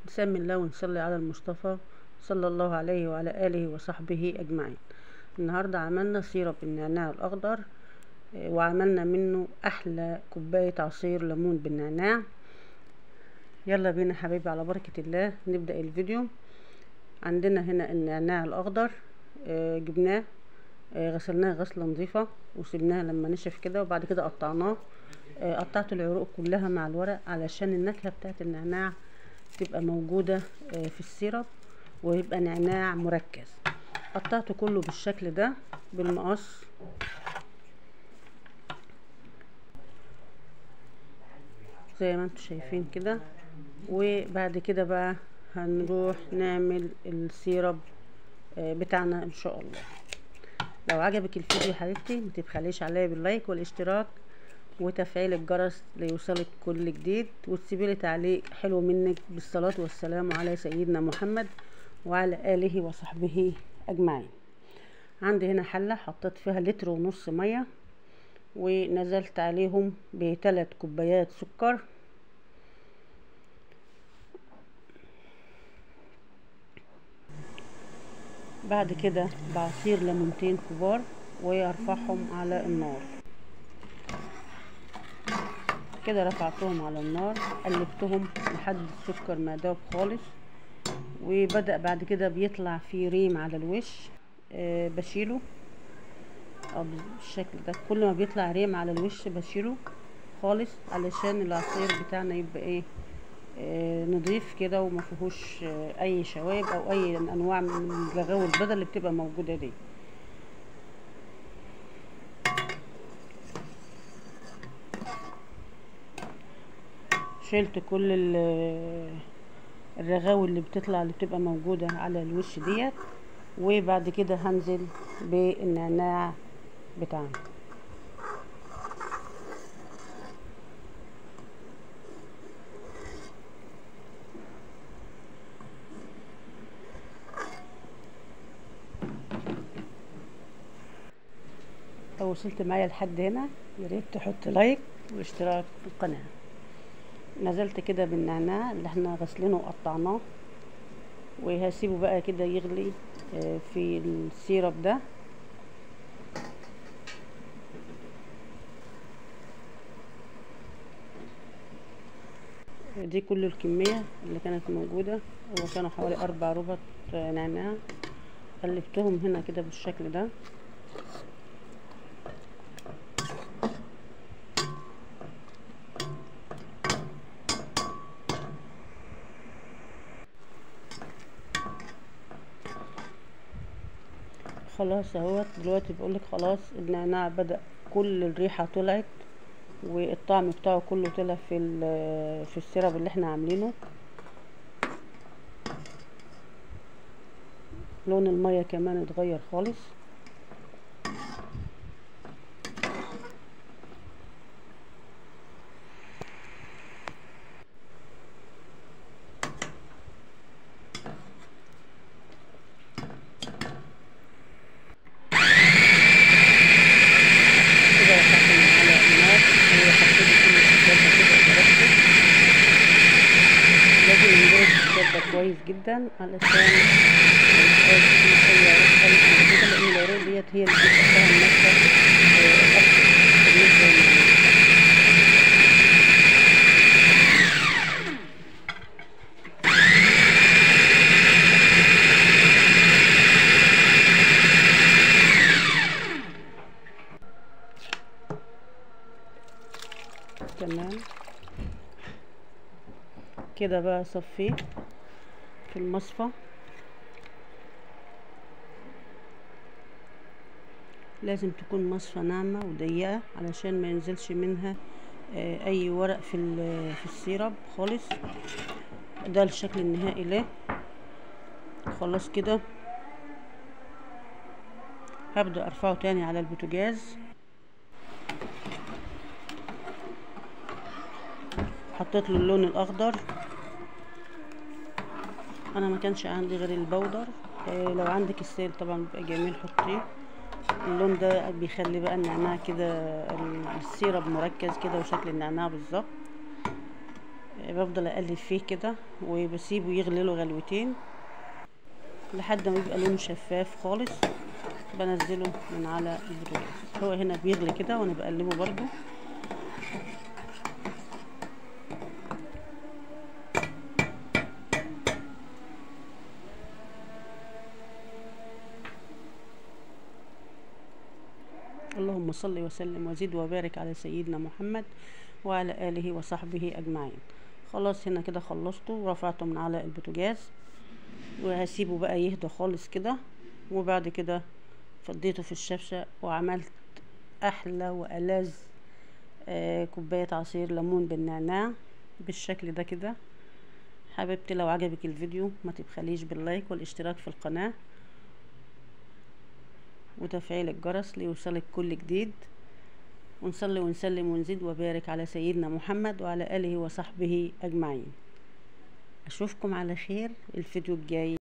نسمي الله ونصلي على المصطفى صلى الله عليه وعلى آله وصحبه أجمعين. النهاردة عملنا syrup النعناع الأخضر، وعملنا منه أحلى كوباية عصير ليمون بالنعناع. يلا بينا حبايبي على بركة الله نبدأ الفيديو. عندنا هنا النعناع الأخضر، جبناه، غسلناه غسلة نظيفة وسيبناه لما نشف كده، وبعد كده قطعناه. قطعت العروق كلها مع الورق علشان النكهة بتاعت النعناع تبقى موجودة في السيرب ويبقى نعناع مركز. قطعته كله بالشكل ده بالمقص. زي ما انتم شايفين كده. وبعد كده بقى هنروح نعمل السيرب بتاعنا ان شاء الله. لو عجبك الفيديو حبيبتي ما تبخليش عليا بال like والاشتراك وتفعيل الجرس ليوصلك كل جديد، وتسيبي لي تعليق حلو منك. بالصلاة والسلام على سيدنا محمد وعلى آله وصحبه أجمعين. عندي هنا حلة حطيت فيها 1.5 لتر مية، ونزلت عليهم ب3 كوبايات سكر. بعد كده بعصير ليمونتين كبار وارفعهم على النار. كده رفعتهم على النار، قلبتهم لحد السكر ما داب خالص، وبدأ بعد كده بيطلع فيه ريم على الوش. بشيله او بالشكل ده. كل ما بيطلع ريم على الوش بشيله خالص علشان العصير بتاعنا يبقى ايه، نضيف كده وما فيهوش اي شوائب او اي انواع من الرغاوي البيضاء اللي بتبقى موجودة دي. شلت كل الرغاوي اللي بتطلع اللي بتبقى موجودة على الوش ديت. وبعد كده هنزل بالنعناع بتاعنا. لو وصلت معايا لحد هنا ياريت تحط like واشتراك في القناة. نزلت كده بالنعناع اللي احنا غسلينه وقطعناه، وهسيبه بقى كده يغلي في ال syrup ده. دي كل الكمية اللي كانت موجودة، هو كانوا حوالي 4 ربط نعناع. قلبتهم هنا كده بالشكل ده. خلاص اهوت دلوقتي بقولك خلاص النعناع بدأ كل الريحة طلعت والطعم بتاعه كله طلع في السيرب اللي احنا عاملينه. لون المية كمان اتغير خالص. كويس جدا علشان ما يبقاش فيه اي عروق خالص موجودة، لان العروق ديت هي اللي بيبقى فيها النكهة اكتر بالنسبة للنعناع. تمام كده بقى صفيه في المصفى. لازم تكون مصفى ناعمة وضيقة علشان ما ينزلش منها اي ورق في السيرب خالص. ده الشكل النهائي له. خلاص كده هبدأ ارفعه تاني على البوتاجاز. حطيت له اللون الاخضر. انا ما كانش عندي غير البودر، لو عندك السائل طبعا بيبقى جميل حطيه. اللون ده بيخلي بقى النعناع كده ال syrup مركز كده وشكل النعناع بالظبط. بفضل اقلب فيه كده وبسيبه يغلي له غلوتين لحد ما يبقى لونه شفاف خالص، بنزله من على البوتاجاز. هو هنا بيغلي كده وانا بقلبه برده. اللهم صل وسلم وزد وبارك على سيدنا محمد وعلى آله وصحبه أجمعين. خلاص هنا كده خلصته ورفعته من على البوتاجاز، وهسيبه بقى يهدى خالص كده، وبعد كده فضيته في الشفشة وعملت أحلى وألذ كوباية عصير ليمون بالنعناع بالشكل ده كده. حبيبتي لو عجبك الفيديو ما تبخليش باللايك والاشتراك في القناة وتفعيل الجرس ليوصلك كل جديد. ونصلي ونسلم ونزيد وبارك على سيدنا محمد وعلى آله وصحبه أجمعين. أشوفكم على خير الفيديو الجاي.